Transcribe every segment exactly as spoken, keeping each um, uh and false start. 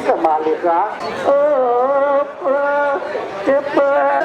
Kembali, Kak. Cepet.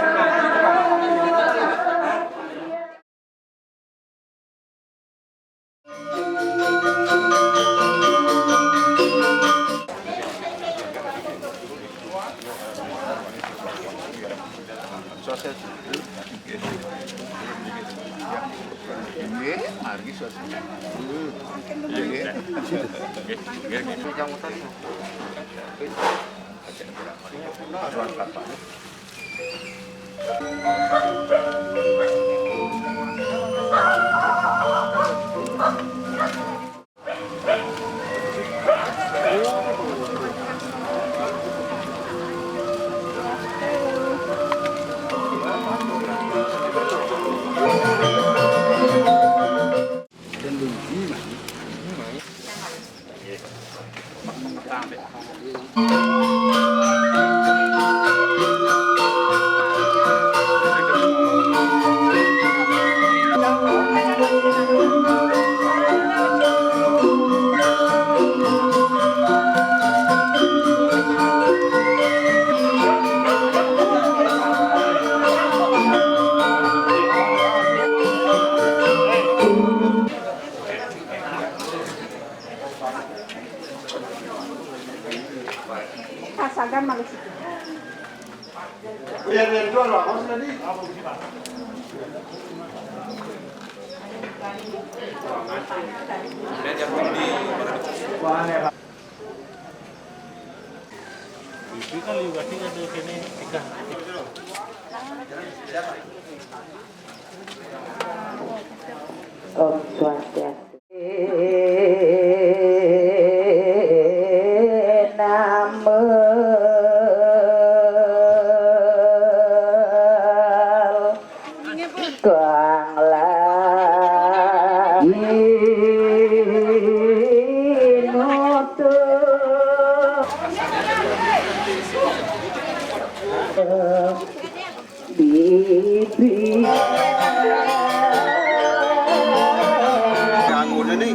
Pasagan malu situ. Om Swastiastu. Namel kang lagi nutuh. Bibi. Ganggu na ni.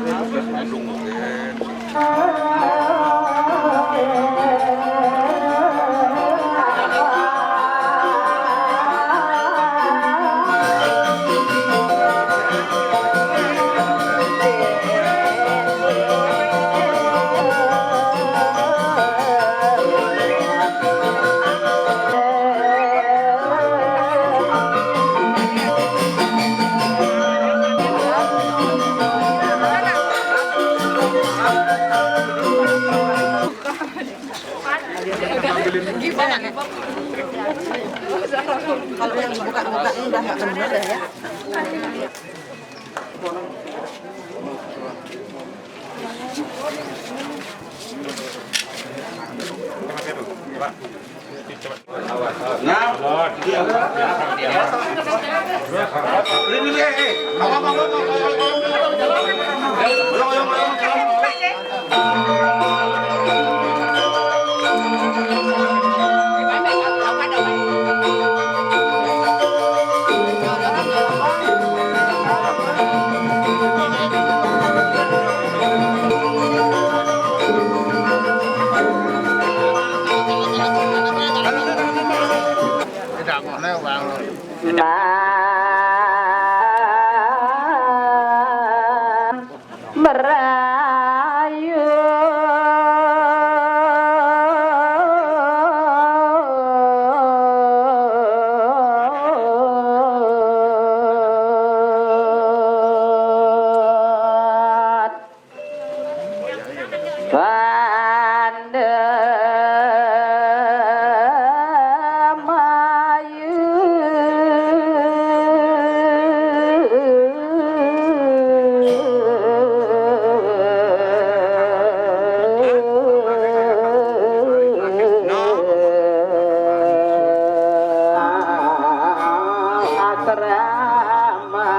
Kalau yang dibuka-buka ini udah nggak keluar ya. Merayu. Pande mayu. Asrama.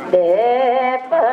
Depan.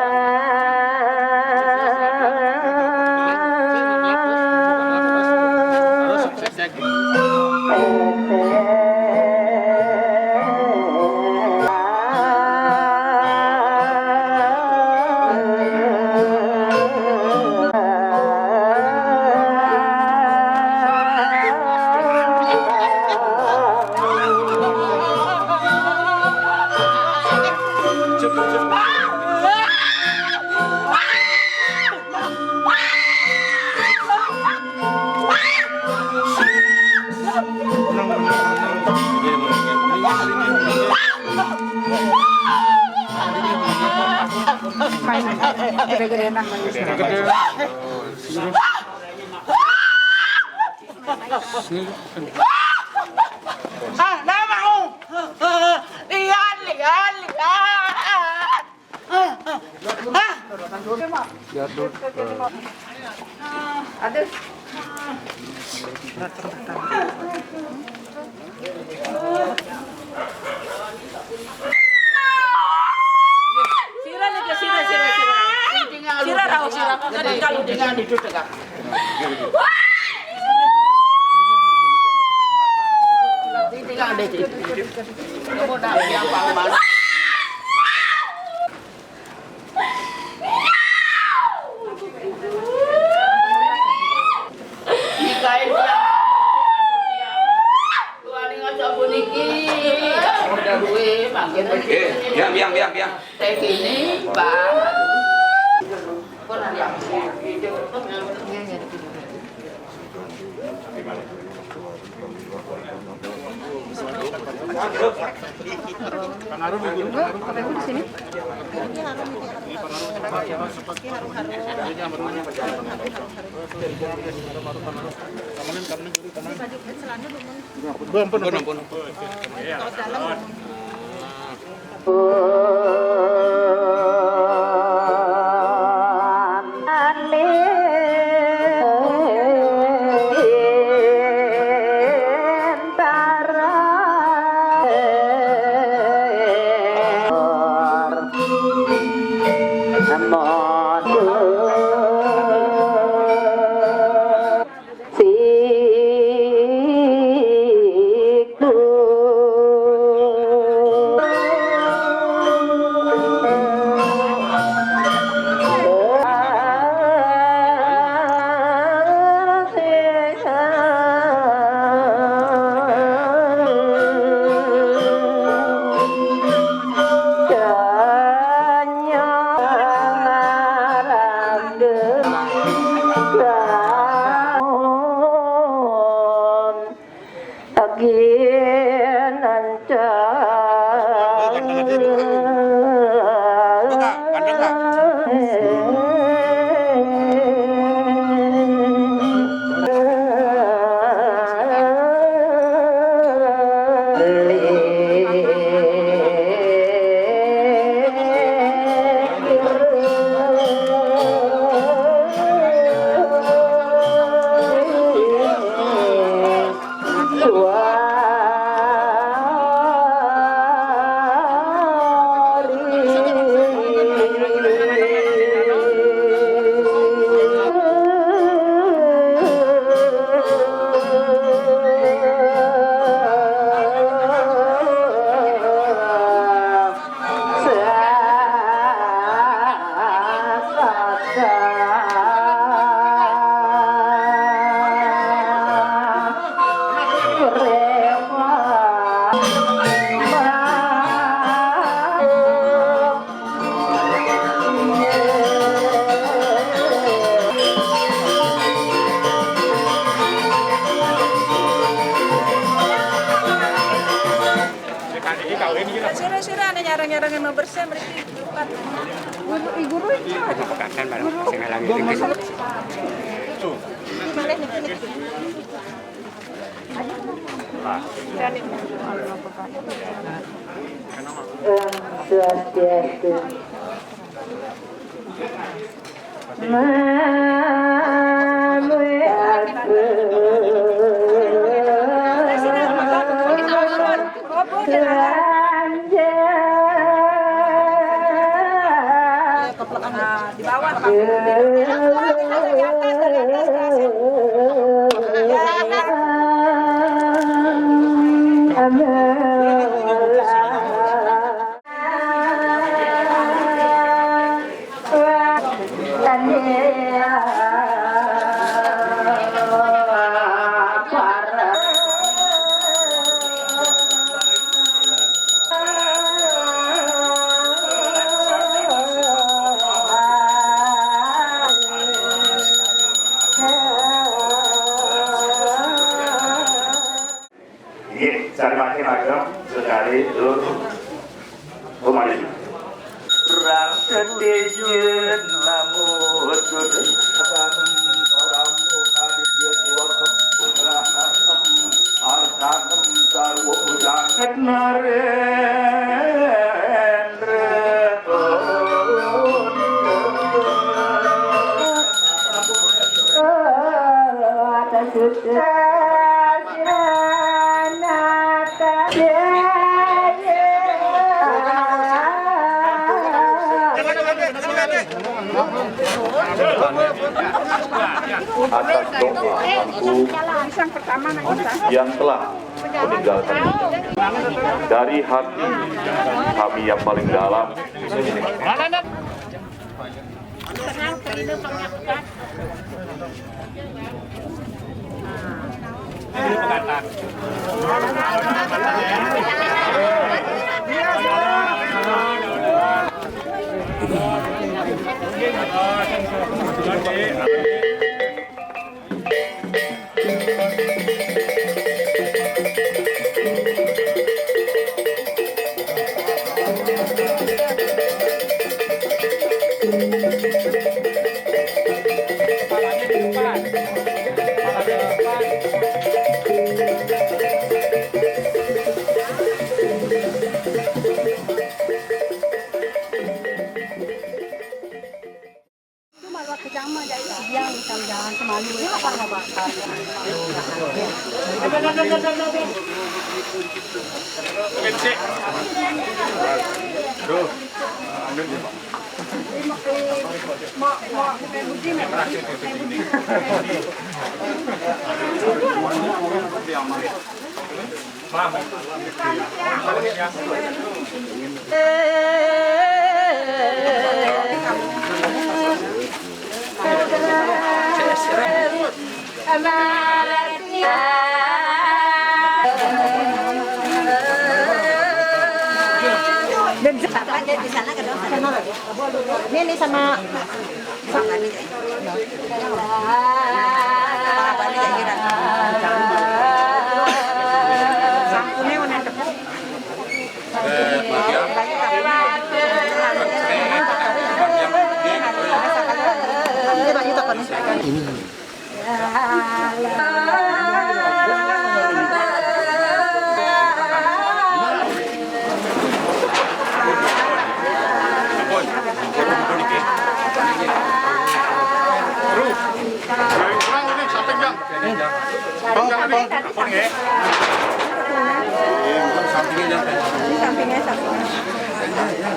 Ah, nama, oh. Lihat, lihat, lihat. Ah, ah, ah. Aduh. Sira nih, sira, sira, sira. Sira, rawa, sira. Tadi kalau dengan itu tegak. Tinggal deh, Cik. Kamu nak yang paling mana? Mikael biang. Tuhan ingat sabun iki. Udah gue makin. Eh, biang, biang, biang, biang. Teh ini, Pak. Ampun, ampun, ampun. Sira-sira ana nyarang-nyarang mau bersih mriki. Guru, i guru iki. Bukan, kan, barang sing ngalangi iki. Om Swastiastu. Di bawah, Pak. Dari atas, dari atas, Kak. Nggih, sareng mangke, Pak Gem, sekali tur. Oh, mari. Rasa tejun namo tuduh. Artanam sarwa pujanget narendra. Atas doa yang telah meninggalkan. Dari hati kami yang paling dalam. Ini, ini sama. Ini. Sampingnya, sampingnya.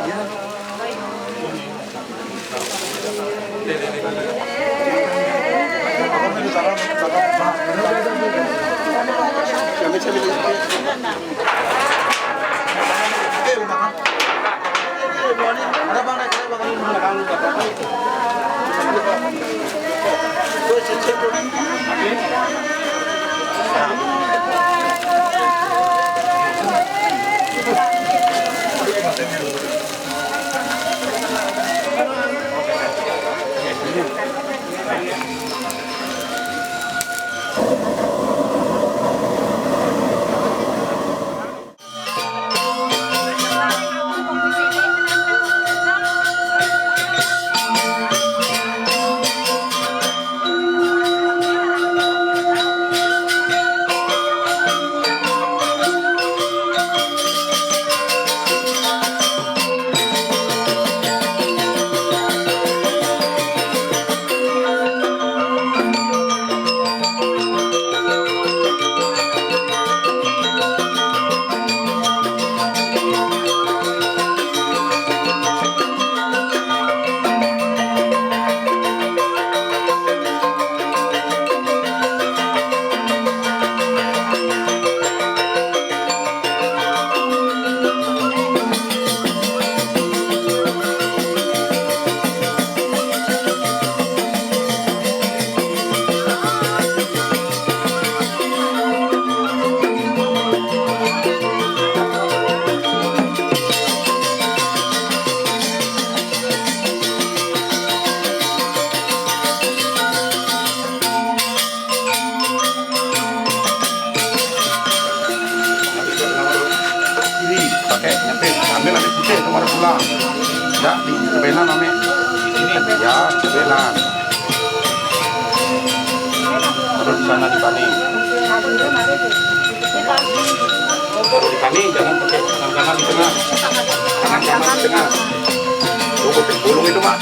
Kiri, pakai nyepit, ambil air putih, itu baru pulang. Ya, di sebelah, ambil. Ini, ya, sebelah. Terus di sana di Bani. Kalau di Bani, jangan pakai tangan kanan di tengah. Tangan kanan di tengah. Tuh, putih bulung itu, Pak.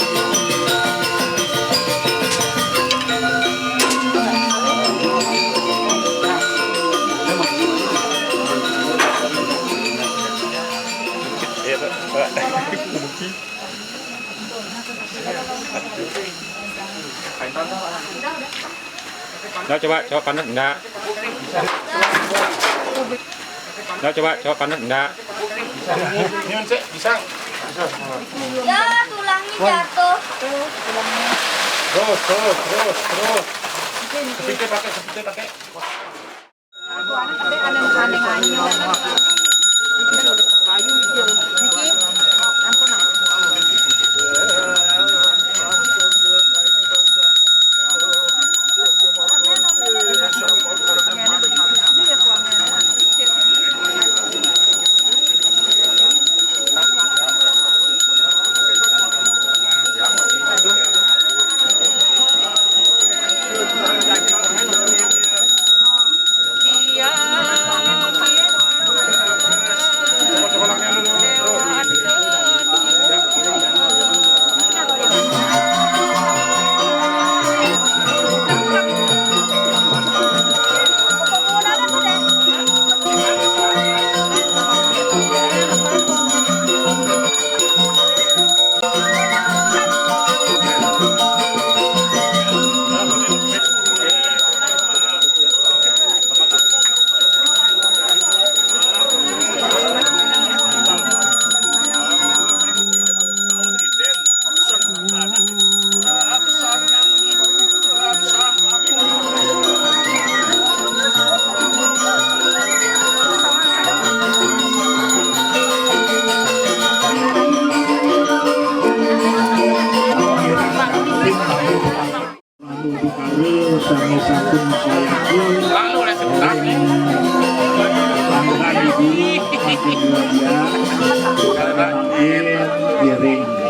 Nah, coba, coba panas enggak? Nah, coba, coba panas enggak? Ini, Cek, bisa. Ya, tulangnya jatuh. Terus, terus, terus, terus. Sepikir pakai, sepikir pakai.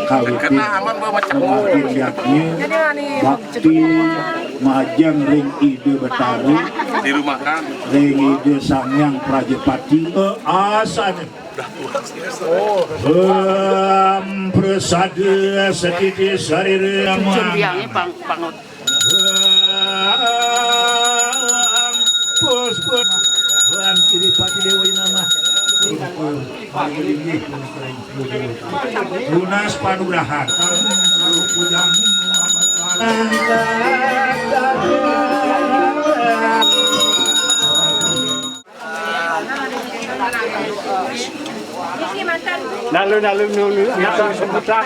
Kawitin amargi yadnya bakti majeng ring Ida Betara, di rumah kan, ring Ida Sang Hyang Prajapati. Eh, asane. Om prasada setiti sarira. Cumbiangnya pang-, pangut. Pus, pus. Wan kiri pati dewa nama. Lunas panugrahan. Lalu, lalu, lalu, lalu, sebutan.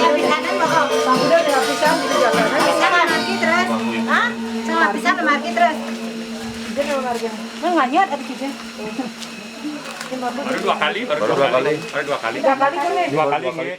Lapisanan, Bang. Bang, udah ada lapisan gitu, jangan. Lapisan margi terus. Hah? Lapisan margi terus. Dia mau margi. Nah, nganyat ada gitu. Baru dua kali, baru dua kali. Baru dua kali. Dua kali kan nih? Dua kali. Dua kali.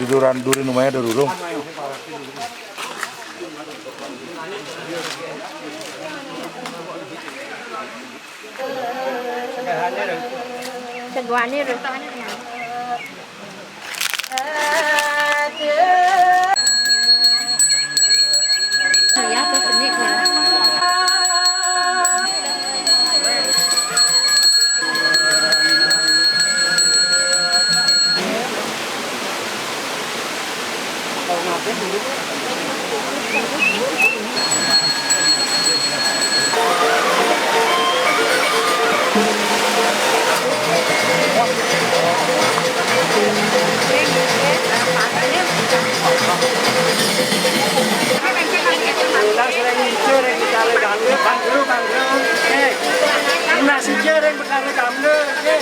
Di duran durin umaya ada rurung. Seguane rupanya. Ya, terus ini. Udah sering nyicur yang dicari ganggu, bang dulu, bang dulu. Eh, udah sicir yang berkali ganggu. Eh.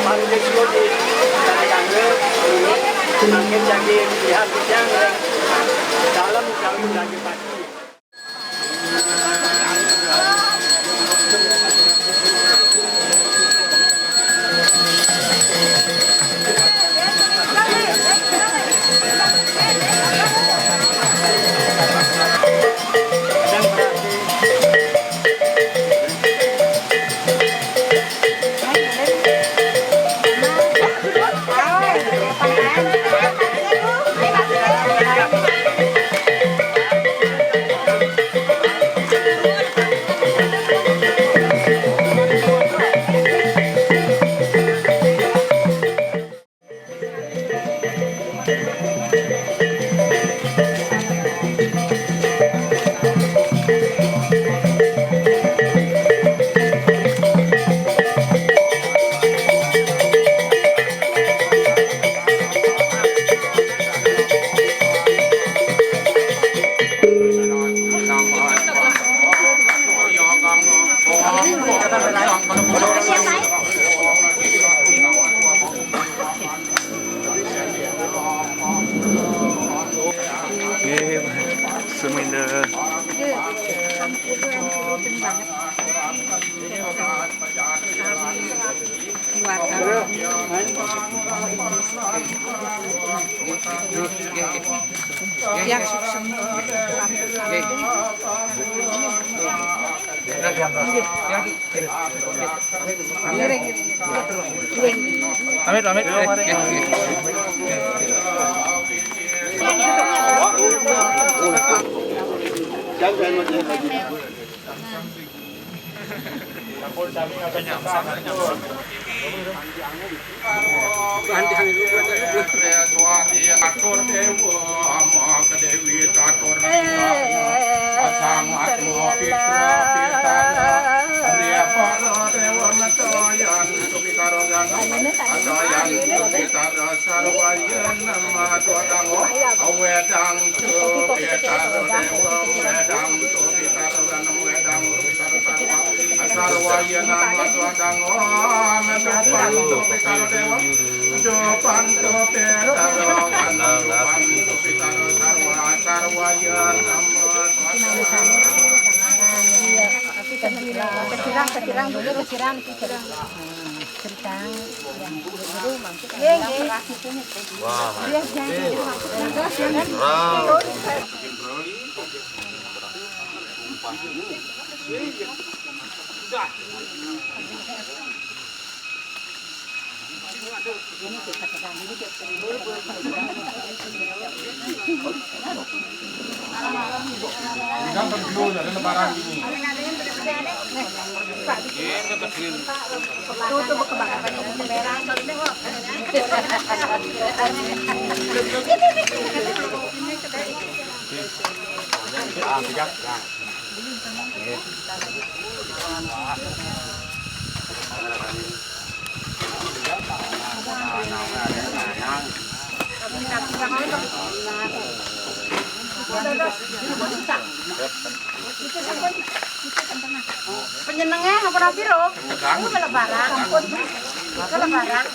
Mangke suwun di tangga, mangke jagi lihat yang dalam, jagi pati. Yang sukses. Amit, amit. Atur dewa maka dewi catur sangat mapitra pitara. Ria para dewa matayan supitara gana atayan supitara sarwayan nama tuadango awedang supitara dewa wedang supitara gana wedang supitara sarwa. Sarwayana matwadang om dupantu pitaro dewa dupantu pitaro kanang dupantu pitaro sarwa sarwayana matwadang. Kecirang, kecirang dulu, kecirang, kecirang. Kecirang. Iya, iya. Wah, iya, iya. Wow. Ini kan perlu ada lebaran ini. Ini kecil. Tuh, tuh, buka bakar. Ah, siap. Nah. Penyenengnya apa piro? Aku lebaran. Aku lebaran.